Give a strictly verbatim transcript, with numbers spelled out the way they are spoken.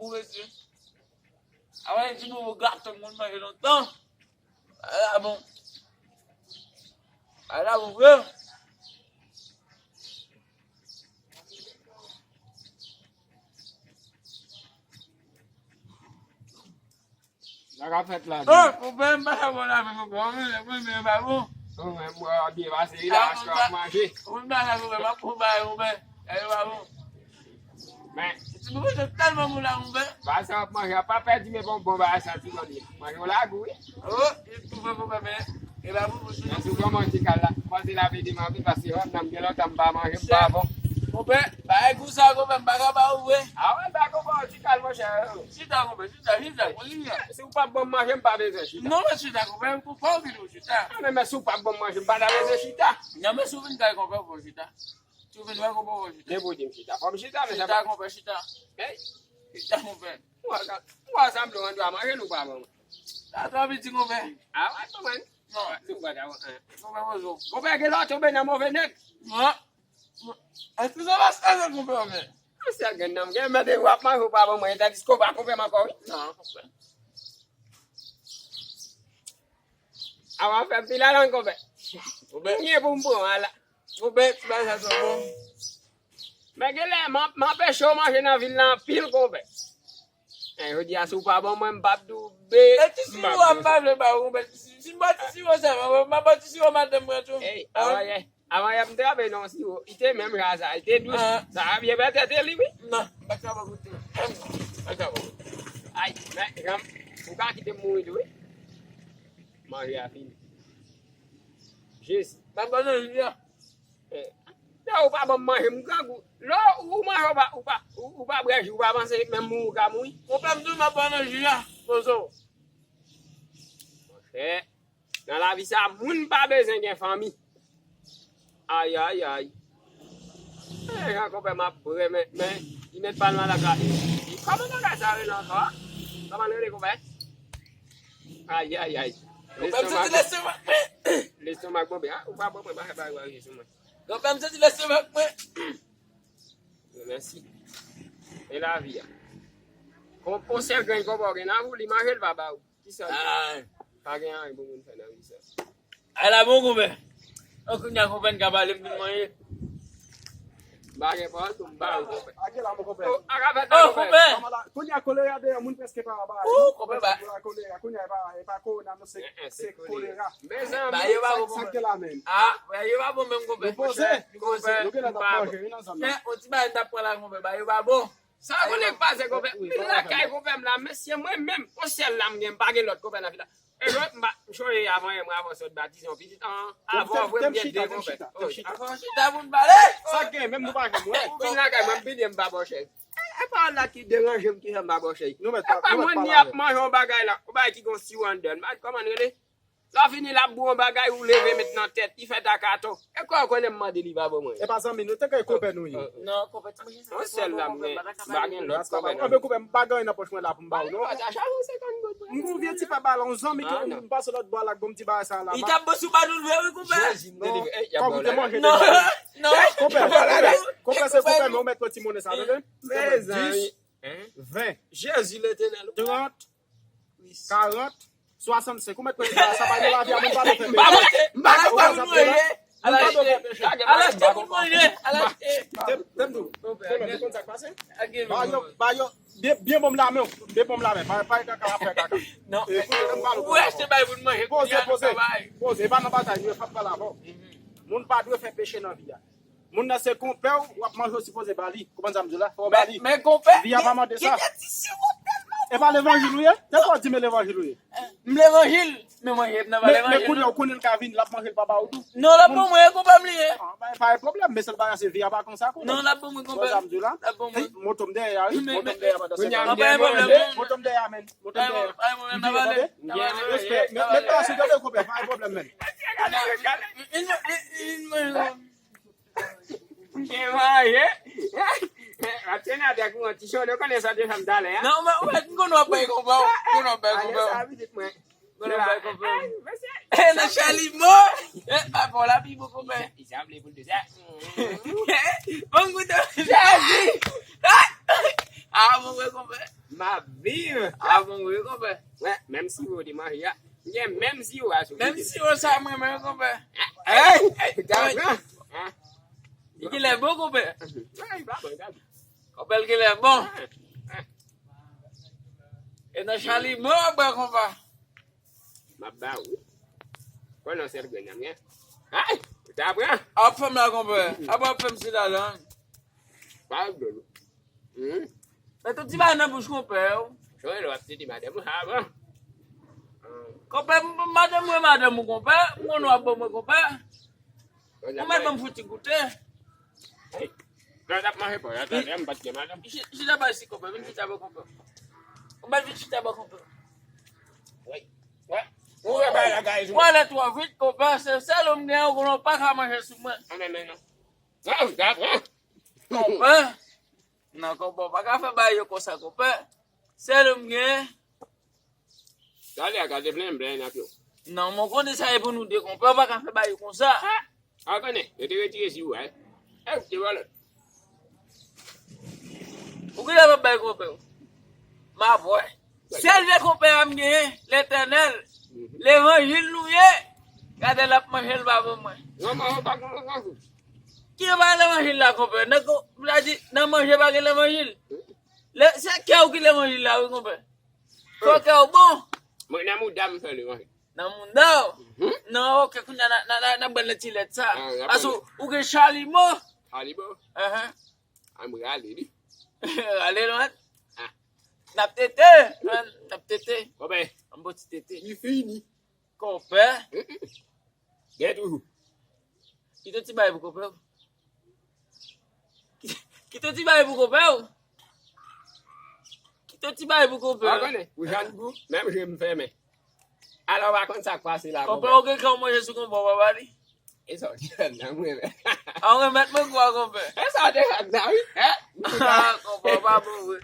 Ou rete. Avan, ti bobo gato moun manje lontan. Ala bon. Ala bon, vre. Sa ka fèt la. Oh, konpè, m pa sa bon la, men konpè, mwen menm, mwen menm, pa bon. Mwen menm, mwen byen pase, wi, la, paske w ap manje. Mwen pa sa, konpè, m ap konpè, konpè. E pa bon. Men. Ti bobo, se tèlman bon la, konpè. Ba sa w ap manje, a pa pèdi, men bon, bon, ba sa, ti gòl li. Manje w lagou, wi. Oh, li tou fè, konpè, men. E pa bon, bon, men sou kòman ti kal la, panse l ap ede m anpil, paske wè m nan gen lontan m pa manje, m pa bon. Konpè, bagay gou sa, konpè, m pa ka ba ou vre. A wè, m pa konpè, ti kal, monchè. Chita, konpè, chita, chita, konpè. Si w p ap ban m manje, m pa bezwen chita. Non, men chita, konpè, m konpè, ou vin ou chita. A, men, men si w p ap ban m manje, m pa ta bezwen chita. Non, men si w vin kay konpè, ou fò chita. Si w vin wè konpè, ou fò chita. Depi w di m chita, fò m chita, men sa. Chita, konpè, chita. Hey. Chita, konpè. Ou a, ou a sanble w an dwa manje, nou pa ban mwen. Sa twò piti, konpè. A, w a konprann. Non. Nou pa ta, eh. Konpè, poze w. Konpè, gen lò tonbe nan move nèg. Non. Èske sa va se konpè, konpè? An sèl grenn nan m gen, men w ap manje ou pa ban mwen, tandis ke w pa konpè m ankò, wi. Non, konpè. A w ap fè m pil alang, konpè. Konpè. M gen pou m pran w ala. Konpè, ti bagay sa twò bon. Men genlè, m ap, m anpeche w manje nan vil la anpil, konpè. E, jodi a, si w pa ban mwen, m p ap di w be. E ti siwo a, m pa vle ba ou, konpè. Si m ba ti siwo sèlman, m ap ba ti siwo madanm mwen tou. Ey, avan yè, avan yè, m te rape nan yon siwo. Li te menm jan sa, li te dous. Sa a byen pètète li, wi. Non, m pa ka ba goute. M pa ka ba goute. Ay, men, janm, ou ka kite m mouri tou, wi. Manje a fini. Jis. M ap ba nan jus a. Eh, lè ou pa ban m manje, m grangou. Lè ou manje, ou pa, ou pa, ou, ou pa bwè ji, ou pa panse menm mouri ou ka mouri. Konpè m di w m ap ba nan ji a, poze w. Monchè, nan lavi sa, moun pa bezwen gen fanmi. Ay, ay, ay. Eh, jan konpè m ap bwè, men, men, li mèt pa l nan lakay. Kòman bagay sa rele ankò? Kòman l rele, konpè? Ay, ay, ay. Konpè m santi lestomak mwen. Lestomak mwen, ah, ou pa bon, mwen pa fè bagay sou mwen. Konpè m santi lestomak mwen. Mèsi. E lavi a. Kon, on sèl grenn konpè w gen nan ou, li manje l pa ba ou. Kisa l ye? Pa gen anyen pou moun fè nan vi sa. Ala bon, konpè. An kounye a, konpè, n ka pale, m vin manje. M pa gen pawòl pou m ba ou, konpè. A ki la, mon konpè? Oh, a ka fèt la, konpè. Kounye a, kolera deyò, moun prèske pa ba. Oh, konpè, ba. Kolera, kounye a, e pa, e pa kowona, non, se, se kolera. Mezanmi. Ba yo pa bon, konpè. Sa k gen la menm? Ah, ba yo pa bon menm, konpè. Nou poze, nou poze, nou gen lè n ap manje, wi, nan zòn nan. Men, on ti bagay n t ap pran la, konpè, ba yo pa bon. Sa konnen k pase, konpè? M lakay konpè m la, mesye, mwen menm, on sèl la m gen, m pa gen lòt konpè nan vil la. E lòt, m pa, m sonje avan yè, mwen avan sot batize yon pitit, an, avan vre m gen de konpè. Avan chita pou n pale. Sa k gen, menm nou pa janm wè. Ou vin lakay mwen, m pidye m pa bò chèz. E, e pawòl la ki deranje m, ki fè m pa bò chèz. E pa mwen ni ap manje yon bagay la, yon bagay ki gon siwo anndan l. Kòman l rele? Lè w fini l ap bwè yon bagay, ou leve met nan tèt, li fè takato. E kò w konnen m mande li pa ban mwen? E pa zanmi nou, te kay konpè nou ye. Non, konpè ti manje sa. Yon sèl la m gen, m pa gen lòt konpè non. Anben konpè, m pa gen anyen nan pòch mwen la pou m ba w non. M gon vye ti pa bala, yon zanmi ke m pase lòt bò la, k ban m ti bagay sa la. Li t ap bon si w pa nou vre wi konpè. Jezi, m delivre. Ey, y ap ba w la. Non, non. Konpè, konpè, konpè se konpè, men ou mèt pran ti monnen sa, tande? Mezanmi. Dis, ven, Jezi Letènèl. Trant, karant, swasannsenk. Ou mèt konn sa, sa pa gen lavi a moun pa dwe fè peche. M pa manje, m pa manje. Al achte, al achte pou manje, al achte. Tèm, tèm dou. Konpè, ou konn sa k pase? Ba yo, ba yo, byen, byen bon m la men, byen bon m la men. Pa, pa kaka, pa kaka. Non. Ou achte bay pou manje. Poze, poze. Poze, e pa nan batay, nou fap pale avè w. Moun pa dwe fè peche nan vi a. Moun nan se konpè w, w ap manje, w sipoze ba li. Konprann sa m di w la? Fò w ba li. Men, men konpè, vi a pa mande sa. Gen de ti siwo tèlman. E pa levanjil ou ye? Tèlman w di men levanjil ou ye. M levanjil, men manje m nan pa levanjil. Men kounye a, ou konnen l ka vini, l ap manje, l pa ba ou tou. Non, l ap ban mwen, konpè m li ye. Ah, pa, pa gen pwoblèm, men sèl bagay se vi a pa konsa, konpè. Non, l ap ban mwen, konpè. Konprann sa m di w la? L ap ban mwen. Moto m dèyè a, wi. Moto m dèyè a, pandan se tan. Pa gen pwoblèm, non. Moto m dèyè a, men. Moto m dèyè a. Pa gen pwoblèm, n ap ale. Respè. Met, met tansyon, tande, konpè, pa gen pwoblèm, men. Mwen manje. Ap tene atè kou yon ti cho, nou konnen sa te fè m talè a. Non, men ou mèt, m konnen w ap bay konpè, w konnen w ap bay konpè. Ale sa pitit mwen. Konnen w ap bay konpè. E, nan chalimo. E, pa bon, la pi bon konpè. Li sanble pou l de sa. Bon, goute. Jezi. Ah, bon, mwen konpè. A bon, wi, konpè. Wè, menm siwo w te manje a. M gen menm siwo a sou. Menm siwo sa mwen menm, konpè. Hey, ta pran. Li genlè bon, konpè. Ay, pa bon, ta bon. Konpè, l genlè bon. E nan Charlie, mwen, konpè. M ap ba ou. Pran nan sèl grenn nan, men. Ay, ou ta pran. Ap fè m la, konpè. Ap ap fè m sila la. Pa dlo. Hmm. Mete yon ti bagay nan bouch konpè w. Jwenn lè w ap tete madanm ou avan. Konpè, m, madanm mwen, madanm ou, konpè. M konn w ap ban mwen, konpè. Ou mèt ban m fouti goute. Hey. Lè w t ap manje pa w, atande, m pa t gen madanm. Chi-, chita bay si konpè, vin chita bò konpè. Ou mèt vin chita bò konpè. Wi. Wè. Ou wè bagay la, guys. Ou ale twò vit, konpè. Se sèl ou m gen, ou konnen w pa ka manje sou mwen. An, men, men, non. Non, w ta pran. Konpè. Non, konpè, w pa ka fè bagay yo konsa, konpè. Sèl ou m gen. Talè a ka te plen blen ak yo. Non, mwen konnen sa e pou nou de, konpè, w pa ka fè bagay yo konsa. A konnen, yo te retire si ou a, wi. E, ou te vòlè. Ou genlè p ap bay konpè w. M ap wè. Sèl vye konpè a m genyen, Letènèl. Mhm. Levanjil nou ye. Gade l ap manje l pa pou mwen. Non, non, pa konn levanjil. Ki pa levanjil la, konpè? Nan ko-, m ta di, nan manje pa gen levanjil. Lè, se kè w ki levanjil la, wi, konpè. Fò kè w bon. Mwen nan mouda m fè levanjil. Nan mouda w? Mhm. Non, ok, kounye a n a, n a, n a, n a bwè nan ti lèt sa. Ah, n a bwè. Paske ou gen chalimo. Chalimo? Ahan. An m rale li. Rale l, man. Ah. N ap tete, man, n ap tete. Konpè. An bon ti tete. Li fini. Konpè. Mm-mm. Gen toujou. Kite yon ti bagay pou konpè w. Kite yon ti bagay pou konpè w. Kite yon ti bagay pou konpè w. Ou konnen, pou Jangou, menm je m fèmen. Alò, w pa konn sa k pase la, konpè. Konpè, ou gen kè w manje sou konpè, w pa ba li? E sa w di la, nan mwen menm. A, ou remèt mwen kwa, konpè? E sa w te fè la, wi. Hein? Konpè, w pa bon vre.